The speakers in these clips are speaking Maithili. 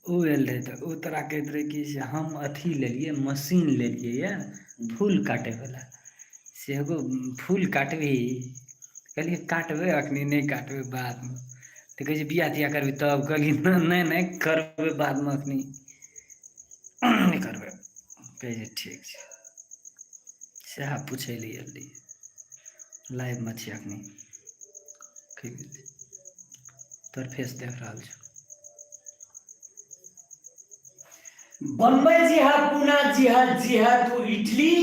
ओ आयल रहै तऽ ओ तोरा कहैत रहै कि से हम अथी लेलियै मशीन लेलियै यऽ फूल काटयवला से एगो फूल काटबही। कहलियै काटबै अखनी नहि काटबै बादमे। तऽ कहै छै बियाह तियाह करबै तब कहलियै नहि नहि करबै बादमे अखनी नहि करबै। कहै छै ठीक छै। सएह पुछै लए आयल रहियै। लाइवमे छी अखनी। तोहर फेस देख रहल छौ। बम्बई जी हा, पूना जी हा, जी हा तू इटली,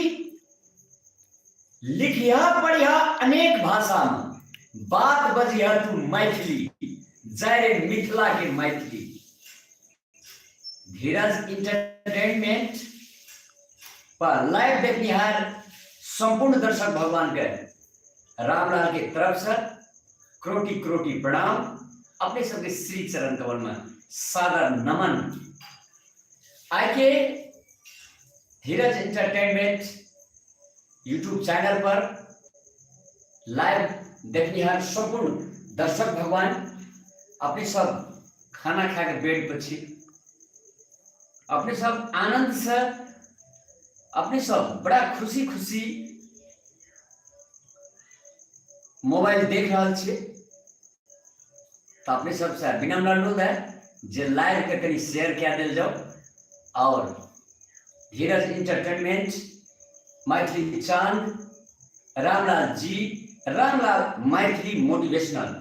लिखिया पढ़िया अनेक भाषा में, बात बजिया तू मैथिली, जय रे मिथिला के मैथिली। धीरज इंटरटेनमेंट पर लाइव देखनिहार संपूर्ण दर्शक भगवान के रामलाल के तरफ से क्रोटि क्रोटि प्रणाम। अपने सबके श्री चरण कमल में सादर नमन। आइ के धीरज इंटरटेनमेंट यूट्यूब चैनल पर लाइव देखनिहार संपूर्ण दर्शक भगवान, अपने सब खाना खा के बेड पर छी, अपने सब आनंद से, अपने सब बड़ा खुशी खुशी मोबाइल देख रहल छी। तो अपने सबसे विनम्र अनुरोध है जे लाइव के कनी शेयर कए देल जाओ और धीरज इंटरटेनमेंट, मैथिली चांद, रामलाल जी, रामलाल मैथिली मोटिवेशनल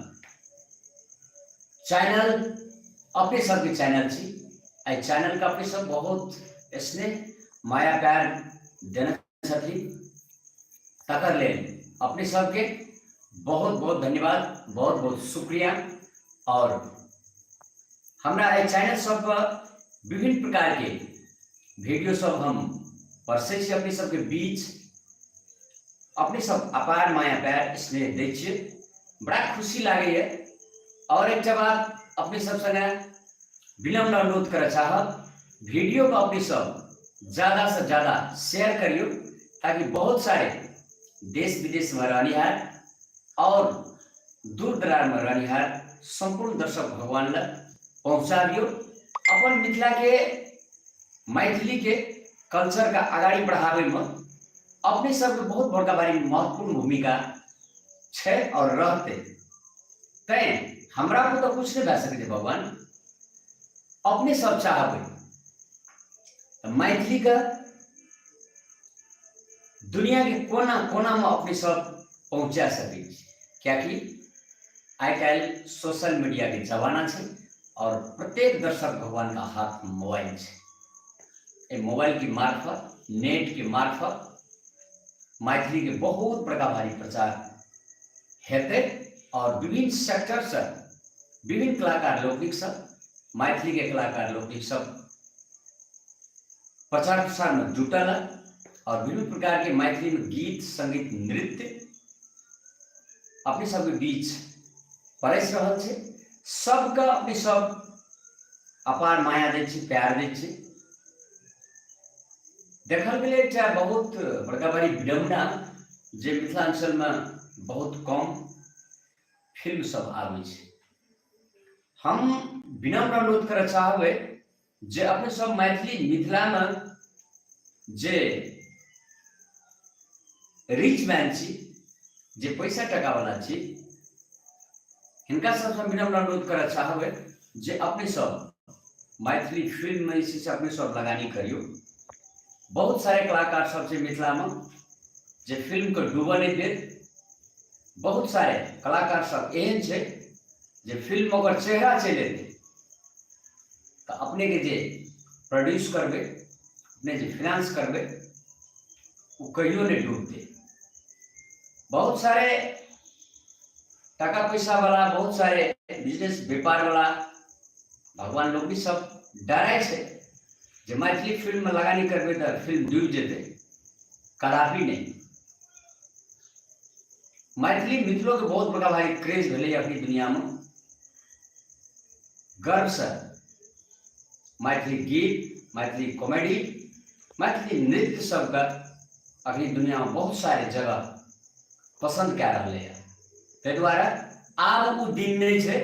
चैनल अपने सबके चैनल छी। एहि चैनल के अपने सब बहुत स्नेह माया प्यार देने छथिन, तकर लेल अपने सबके बहुत बहुत धन्यवाद, बहुत बहुत शुक्रिया। और हमरा एहि चैनल सब पर विभिन्न प्रकार के वीडियो सब हम परसै छी अपने सबके बीच। अपने सब अपार माया प्यार स्नेह दै छियै, बड़ा खुशी लागैए। और एकटा बात अपने सब संगे विनम्र अनुरोध करऽ चाहब, वीडियो को अपने सब ज़्यादा से ज़्यादा शेयर करियो ताकि बहुत सारे देश विदेश में रहनिहार और दूर दराज में रहनिहार संपूर्ण दर्शक भगवान लग पहुँचाबियो। अपन मिथिला के मैथिली के कल्चर का अगाडि बढ़ावे में अपने सबके बहुत बड़का भारी महत्वपूर्ण भूमिका छै और रहते। तैं हमरा को तो कुछ नहीं भए सकै छै भगवान, अपने सब चाहबै तऽ मैथिली के दुनिया के कोना कोना में अपने सब पहुंचा सकै छी, कियाकि आइ काल्हि सोशल मीडिया के जमाना छै और प्रत्येक दर्शक भगवान का हाथ में मोबाइल छै। एहि मोबाइल के मार्फत, नेट के मार्फत मैथिली के बहुत बड़का भारी प्रचार हेतै और विभिन्न सेक्टर से विभिन्न कलाकार लोकनिक सब, मैथिली के कलाकार लोकनिक सब प्रचार प्रसार में जुटल है और विभिन्न प्रकार के मैथिली में गीत संगीत नृत्य अपने सबके बीच परसि रहल छै। सबके अपने सब अपार माया दै छी, प्यार दै छी। देखल गेलै एकटा बहुत बड़का भारी विडम्बना जे मिथिलांचलमे बहुत कम फिल्म सब आबै छै। हम विनम्र अनुरोध करऽ चाहबै जे अपने सब मैथिली मिथिलामे जे रिच मैन छी, जे पैसा टका वाला छी, हिनका सबसँ विनम्र अनुरोध करऽ चाहबै जे अपने सब मैथिली फिल्ममे जे छै से अपने सब लगानी करियौ। बहुत सारे कलाकार सब छै मिथिलामे जे फिल्मके डूबऽ नहि देत। बहुत सारे कलाकार सब एहन छै जे फिल्ममे ओकर चेहरा चलि एतै तऽ अपनेके जे प्रोड्यूस करबै, अपने जे फिनांस करबै, ओ कहियो नहि डूबतै। बहुत सारे टाका पैसा वाला, बहुत सारे बिजनेस व्यापार वाला भगवान लोग भी सब डराइ छै जे मैथिली फिल्ममे लगानी करबै तऽ फिल्म डूबि जेतै। कदापि नहि। मैथिली मिथिलोके बहुत बड़का भारी क्रेज भेलै अपनी दुनियामे। गर्वसँ मैथिली गीत, मैथिली कॉमेडी, मैथिली नृत्य सबके अखनी दुनियामे बहुत सारे जगह पसन्द कए रहलै हँ। ताहि दुआरे आब ओ दिन नहि छै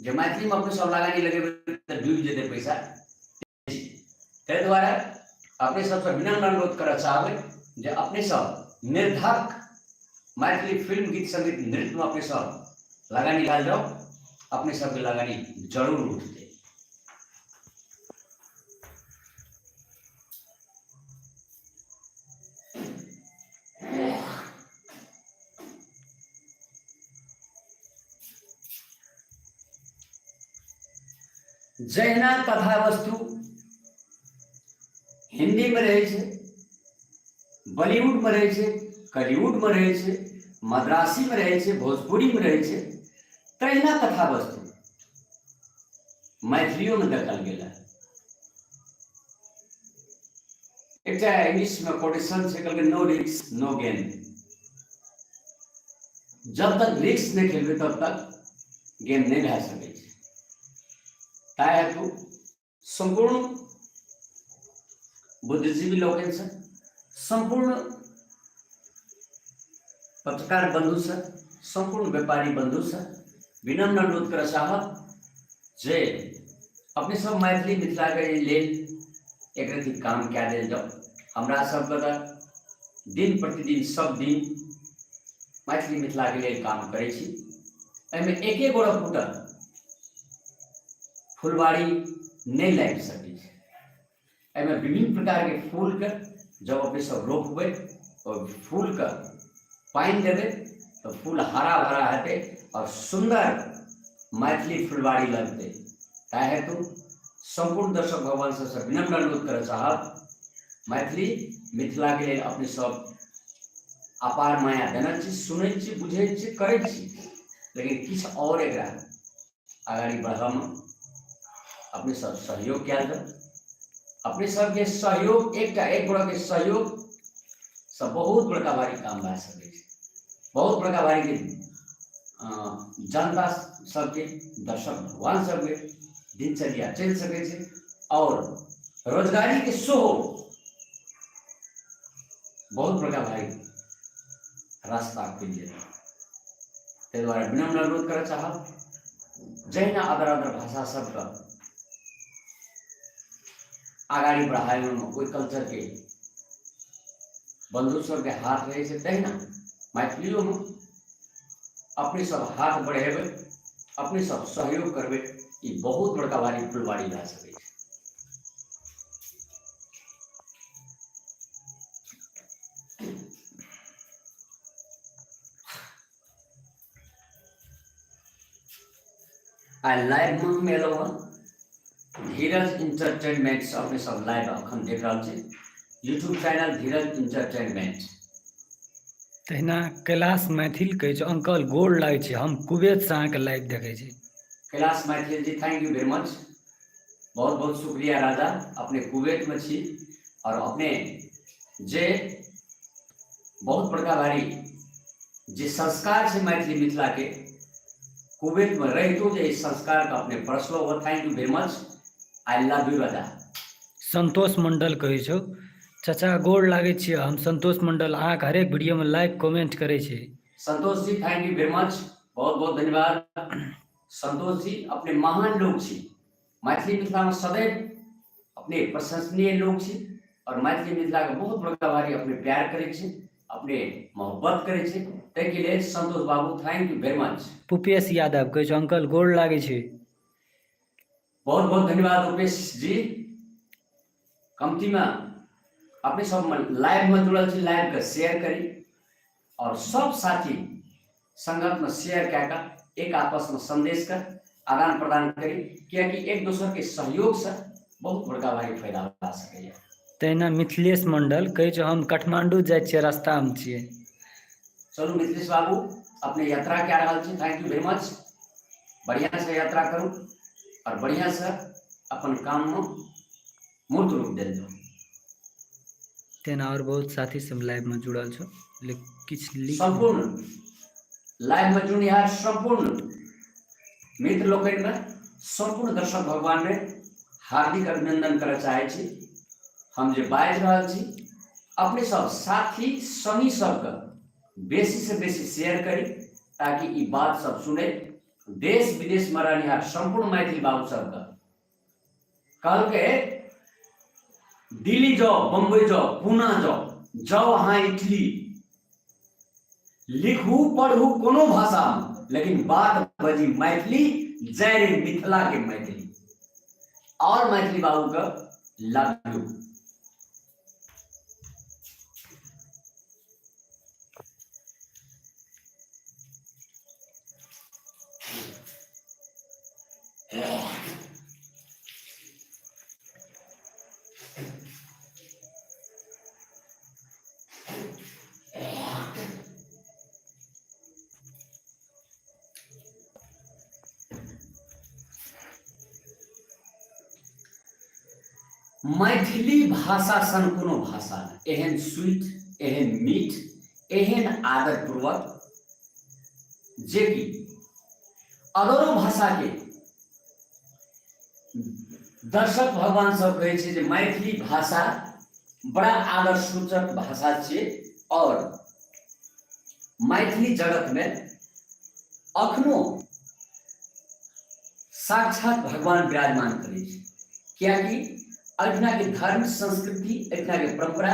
जे मैथिलीमे अपने सब लगानी लगेबै तऽ डूबि जेतै पैसा। ताहि दुआरे अपने सबसँ विनम्र अनुरोध करऽ चाहबै जे अपने सब निर्धक मैथिली फिल्म गीत संगीत नृत्यमे अपने सब लगानी डाल जाउ, अपने सबके लगानी जरूर उठतै। जहिना कथा वस्तु हिंदी में रहे छै, बॉलीवुड में रहे छै, कॉलीवुड में रहे छै, मद्रासी में रहे छै, भोजपुरी में रहे छै, तहिना कथा वस्तु मैथिलियो में देखल गेल है। एकटा इंग्लिश में कोटेशन छै, कहलकै नो रिस्क नो गेन। जब तक रिस्क नहि खेलबै तब तक गेम नहि भए सकै छै। ताहि हेतु सम्पूर्ण बुद्धिजीवी लोकनिसँ, सम्पूर्ण पत्रकार बन्धुसँ, सम्पूर्ण व्यापारी बन्धुसँ विनम्र अनुरोध करऽ चाहब जे अपने सब मैथिली मिथिलाके लेल एक रति काम कए देल जाउ। हमरा सबके तऽ दिन प्रतिदिन सब दिन मैथिली मिथिलाके लेल काम करै छी। एहिमे एके गोरा फुटल फुलवाड़ी नहि लागि सकै छै। एहिमे विभिन्न प्रकारके फूलके जब अपने सब रोपबै और फूलके पानि देबै तऽ फूल हरा भरा हेतै और सुन्दर मैथिली फुलवाड़ी लगतै। ताहि हेतु सम्पूर्ण दर्शक भगवान सबसँ विनम्र अनुरोध करऽ चाहब, मैथिली मिथिलाके लेल अपने सब अपार माया देने छी, सुनै छी, बुझै छी, करै छी, लेकिन किछु आओर एकरा अगाडि बढ़ाबऽमे अपने सब सहयोग कयल जाउ। अपने सबके सहयोग, एकटा एक गोटाके सहयोग से बहुत बड़का भारी काम भए सकै छै। बहुत बड़का भारी जनता सबके, दर्शक भगवान सबके दिनचर्या चलि सकै छै और रोजगारी के सेहो बहुत बड़का भारी रास्ता खुलि जेतै। ताहि दुआरे विनम्र अनुरोध करऽ चाहब, जहिना अदर अदर भाषा सबके अगाडि बढ़ाबैमे ओहि कल्चरके बन्धु सबके हाथ रहै छै, तहिना मैथिलियोमे अपने सब हाथ बढ़ेबै, अपने सब सहयोग करबै, ई बहुत बड़का भारी फुलबाड़ी भए सकै छै। आइ लाइवमे हम एलहुँ हँ धीरज इंटरटेनमेंट से, अपने सब लाइव अखन देख रहल छी यूट्यूब चैनल धीरज इंटरटेनमेंट। तहिना कैलाश मैथिल कहै छै अंकल गोर लागै छै, हम कुवैत से अहाँके लाइव देखै छी। Kailash Maithil ji thank you very much, बहुत बहुत शुक्रिया राजा, अपने कुवैत में छी और अपने जे बहुत बड़का भारी जे संस्कार छै मैथिली मिथिला के, कुवैत में रहितो जे ई संस्कार के अपने बरसलो हो, thank you very much, I love you राजा। संतोष मंडल कहै छौ चाचा गोर लागै छियै, हम संतोष मंडल अहाँके हरेक वीडियो में लाइक कमेंट करै छी। Santosh ji thank you very much, बहुत बहुत धन्यवाद। संतोष जी अपने महान लोग छी, मैथिली मिथिला में सदैव अपने प्रशंसनीय लोग छी और मैथिली मिथिला के बहुत बड़का भारी अपने प्यार करै छी, अपने मोहब्बत करै छी, ताहिके लेल संतोष बाबू thank you very much. Pupesh Yadav कहै छै अंकल गोर लागै छै। बहुत बहुत धन्यवाद उपेश जी। कमतीमे अपने सब लाइव में जुड़ल छी, लाइव के शेयर करी और सब साथी संगत में शेयर कए कऽ एक आपस में संदेश के आदान प्रदान करी, कियाकि एक दोसर के सहयोग से बहुत बड़का भारी फायदा भए सकैए। तहिना मिथिलेश मंडल कहै छै हम काठमांडू जाइ छियै, रास्तामे छियै। चलू मिथिलेश बाबू अपने यात्रा कए रहल छी, thank you very much, बढ़िया से यात्रा करू और बढ़िया से अपन काम में मूर्त रूप देल जाउ। तेना और बहुत साथी सब लाइव में जुड़ल छौ, लेकिन किछु लिख सम्पूर्ण लाइव में जुड़निहार सम्पूर्ण मित्र लोकनि में, सम्पूर्ण दर्शक भगवान में हार्दिक अभिनंदन करऽ चाहै छी। हम जे बाजि रहल छी अपने सब साथी संगी सबके बेसी से बेसी शेयर करी ताकि ई बात सब सुनै देश विदेश में रहनिहार संपूर्ण मैथिल बाबू सबके कहलकै दिल्ली जाओ, बम्बई जाओ, पूना जाओ, जाओ अहाँ इटली, लिखू पढ़ू कोनो भाषा में, लेकिन बात बजी मैथिली, जय रे मिथिला के मैथिली। और मैथिली बाबू का लव you. Maithili भाषा सन कोनो भाषा नहि, एहन स्वीट, एहन मीठ, एहन आदरपूर्वक, जे कि अदरो भाषा के दर्शक भगवान सब कहै छै जे मैथिली भाषा बड़ा आदर सूचक भाषा छियै और मैथिली जगत में अखनो साक्षात भगवान विराजमान करै छै, कियाकि एहिठिना के धर्म संस्कृति, एहिठिना के परंपरा,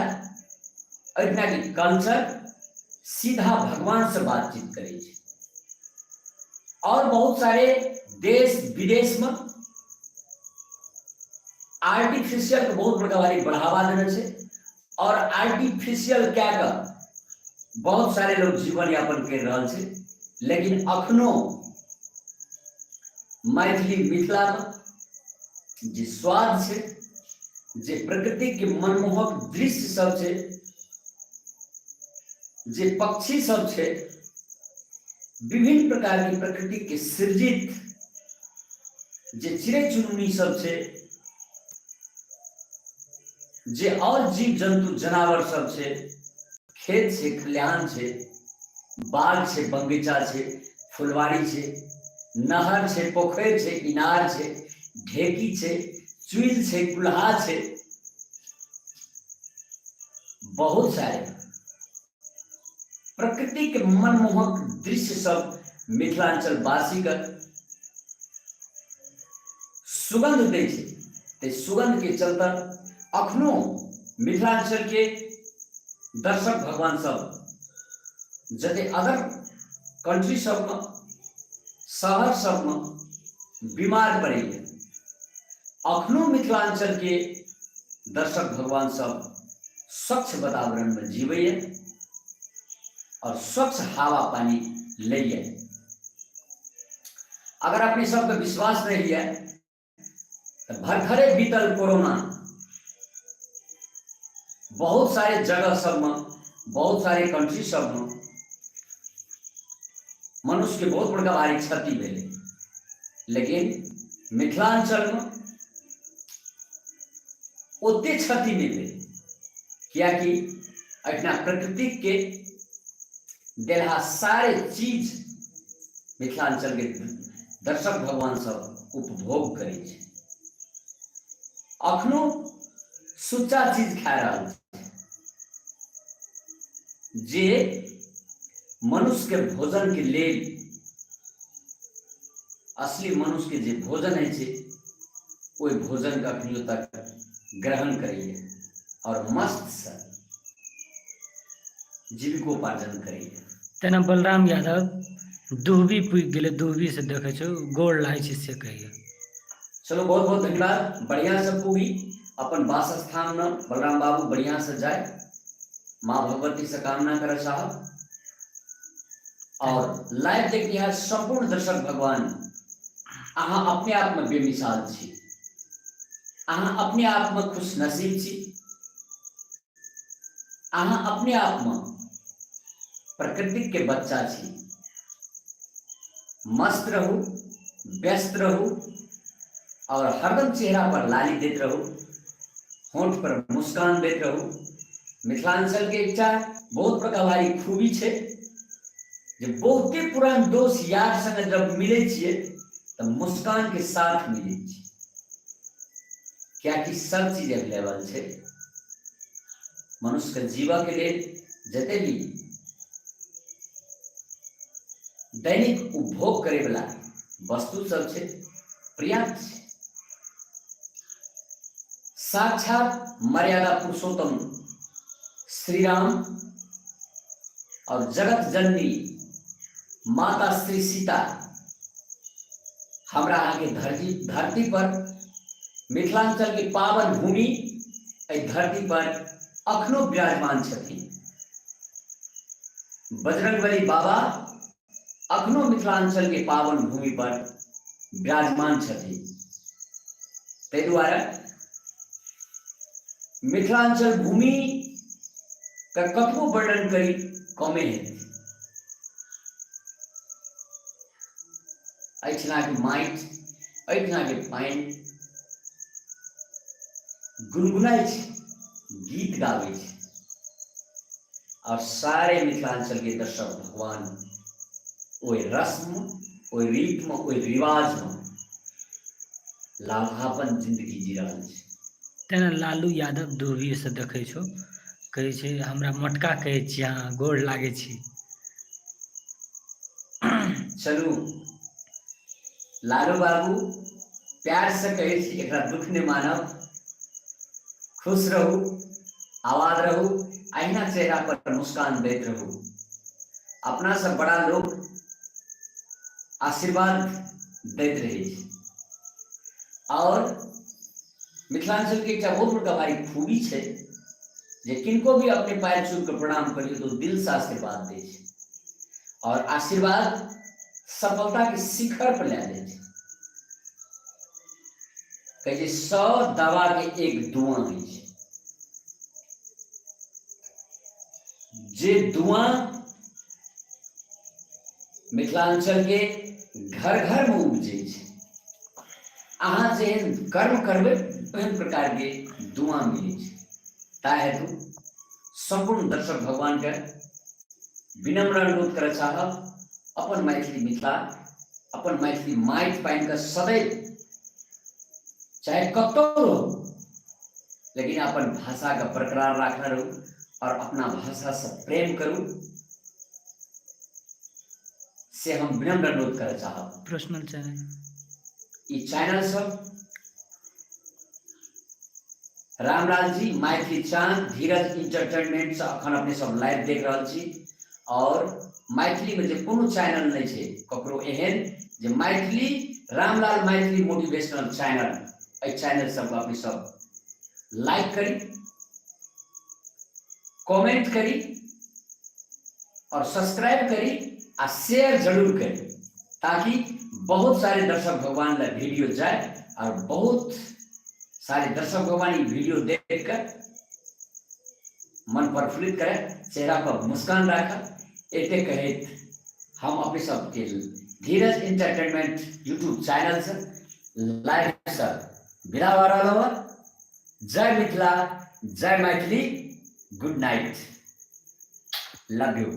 एहिठिना के कल्चर सीधा भगवान से बातचीत करै छै। और बहुत सारे देश विदेश में आर्टिफिशियल के बहुत बड़का भारी बढ़ावा देने छै और आर्टिफिशियल कए कऽ बहुत सारे लोग जीवन यापन कर रहल छै, लेकिन अखनो मैथिली मिथिला में जे स्वाद छै, जे प्रकृति के मनमोहक दृश्य सब छै, जे पक्षी सब छै, विभिन्न प्रकार के प्रकृति के सृजित जे चिड़ै चुनमुनी सब छै, जे और जीव जंतु जनावर सब छै, खेत छै, खलिहान छै, बाग छै, बगीचा छै, फुलवारी छै, नहर छै, पोखरि छै, इनार छै, ढेकी छै, चुइल छै, कुल्हा छै, बहुत सारे प्रकृति के मनमोहक दृश्य सब मिथिलांचल वासी के सुगंध दै छै। ते सुगंध के चलते अखनो मिथिलांचल के दर्शक भगवान सब जते अदर कंट्री सब में, शहर सब में बीमार पड़ैया, अखनो मिथिलांचल के दर्शक भगवान सब स्वच्छ वातावरण में जीवैया और स्वच्छ हवा पानी लैया। अगर अपने सबके विश्वास नहीं है तो भरखरे बीतल कोरोना बहुत सारे जगह सब में, बहुत सारे कंट्री सब में मनुष्य के बहुत बड़का भारी क्षति भेलै, लेकिन मिथिलांचल में ओते क्षति नहीं भेलै, कियाकि एहिठिना प्रकृति के देलहा सारे चीज मिथिलांचल के दर्शक भगवान सब उपभोग करै छै। अखनो सुच्चा चीज खा रहल छै जे मनुष्य के भोजन के लेल, असली मनुष्य के जे भोजन होइ छै ओहि भोजन के अखनियो तक ग्रहण करैया और मस्त से जीविकोपार्जन करैया। तेना बलराम यादव दुहबी पुगि गेलै, दुहबी से देखै छौ गोड़ लागै छै से कहियो। चलो बहुत बहुत धन्यवाद। बढ़िया से पुगी अपन वास स्थान में बलराम बाबू बढ़िया से जाए, माँ भगवती से कामना करे साहब। और लाइव देखनिहार संपूर्ण दर्शक भगवान, अहाँ अपने आप में बेमिसाल छी, अहाँ अपने आप में खुश नसीब छी, अहाँ अपने आप में प्रकृति के बच्चा छी। मस्त रहू, व्यस्त रहू और हरदम चेहरा पर लाली देत रहू, होंठ पर मुस्कान देत रहू। मिथिलांचल के एकटा बहुत बड़का भारी खूबी छै जे बहुते पुरान दोस्त यार संगे जब मिले छियै तऽ मुस्कान के साथ मिले छियै, कियाकि सब चीज अवेलेबल छै। मनुष्य के जीवऽ के लेल जते भी दैनिक उपभोग करे वाला वस्तु सब छै, पर्याप्त छै। साक्षात मर्यादा पुरुषोत्तम श्री राम और जगत जननी माता श्री सीता हमरा अहाँके धरती पर, मिथिलांचल के पावन भूमि एहि धरती पर अखनो विराजमान छथिन। बजरंगबली बाबा अखनो मिथिलांचल के पावन भूमि पर विराजमान छथिन। ताहि दुआरे मिथिलांचल भूमि के कतबो वर्णन करी कमे हेतै। एहिठिना के माटि, एहिठिना के पानि गुनगुनाइ छै, गीत गाबै छै और सारे मिथिलांचल के दर्शक भगवान ओहि रस्म, ओहि रीतमे, ओहि रिवाजमे लाभापन जिंदगी जी रहल छै। तेना लालू यादव दूरबीरसँ देखै छौ, कहै छै हमरा मोटका कहै छी अहाँ, गोर लागै छी। चलू लालू बाबू, प्यार से कहै छी, एकरा दुख नहि मानब, खुश रहू, आबाद रहू, अहिना चेहरा पर मुस्कान दैत रहू। अपना से बड़ा लोग आशीर्वाद दैत रहै छै। और मिथिलांचल के एकटा बहुत बड़का भारी खूबी छै जे किनको भी अपने पैर छू के प्रणाम करियौ तो दिल से आशीर्वाद दै छै और आशीर्वाद सफलता के शिखर पर लए जाइ छै। कहै छै 100 दवा के एक दुआ होइ छै, जे दुआ मिथिलांचल के घर घर में उपजै छै। अहाँ जेहन कर्म करबै ओहन प्रकार के दुआ मिलै छै। ताहि हेतु सम्पूर्ण दर्शक भगवान के विनम्र अनुरोध करऽ चाहब, अपन मैथिली मिथिला, अपन मैथिली माटि पानि के सदैव, चाहे कतौ रहू, लेकिन अपन भाषा के बरकरार राखने रहू और अपना भाषा से प्रेम करू, से हम विनम्र अनुरोध करऽ चाहब। पर्सनल चैनल ई चैनल सब रामलाल जी, मैथिली चांद, धीरज इंटरटेनमेंट से अखन अपने सब लाइव देख रहल छी। और मैथिली में जे कोनो चैनल नहीं छै ककरो एहन जे मैथिली रामलाल मैथिली मोटिवेशनल चैनल, एहि चैनल सबके अपने सब लाइक करी, कमेंट करी और सब्सक्राइब करी आ शेयर जरूर करी, ताकि बहुत सारे दर्शक भगवान ला वीडियो जाए और बहुत सारे दर्शक भगवान ये वीडियो देखकर मन प्रफुल्लित करे, चेहरा पर मुस्कान रखे। एते कहैत हम अपने सबके धीरज इंटरटेनमेंट यूट्यूब चैनल से लाइव से विदा भऽ रहल हँ। जय मिथिला, जय Maithili, good night, love you.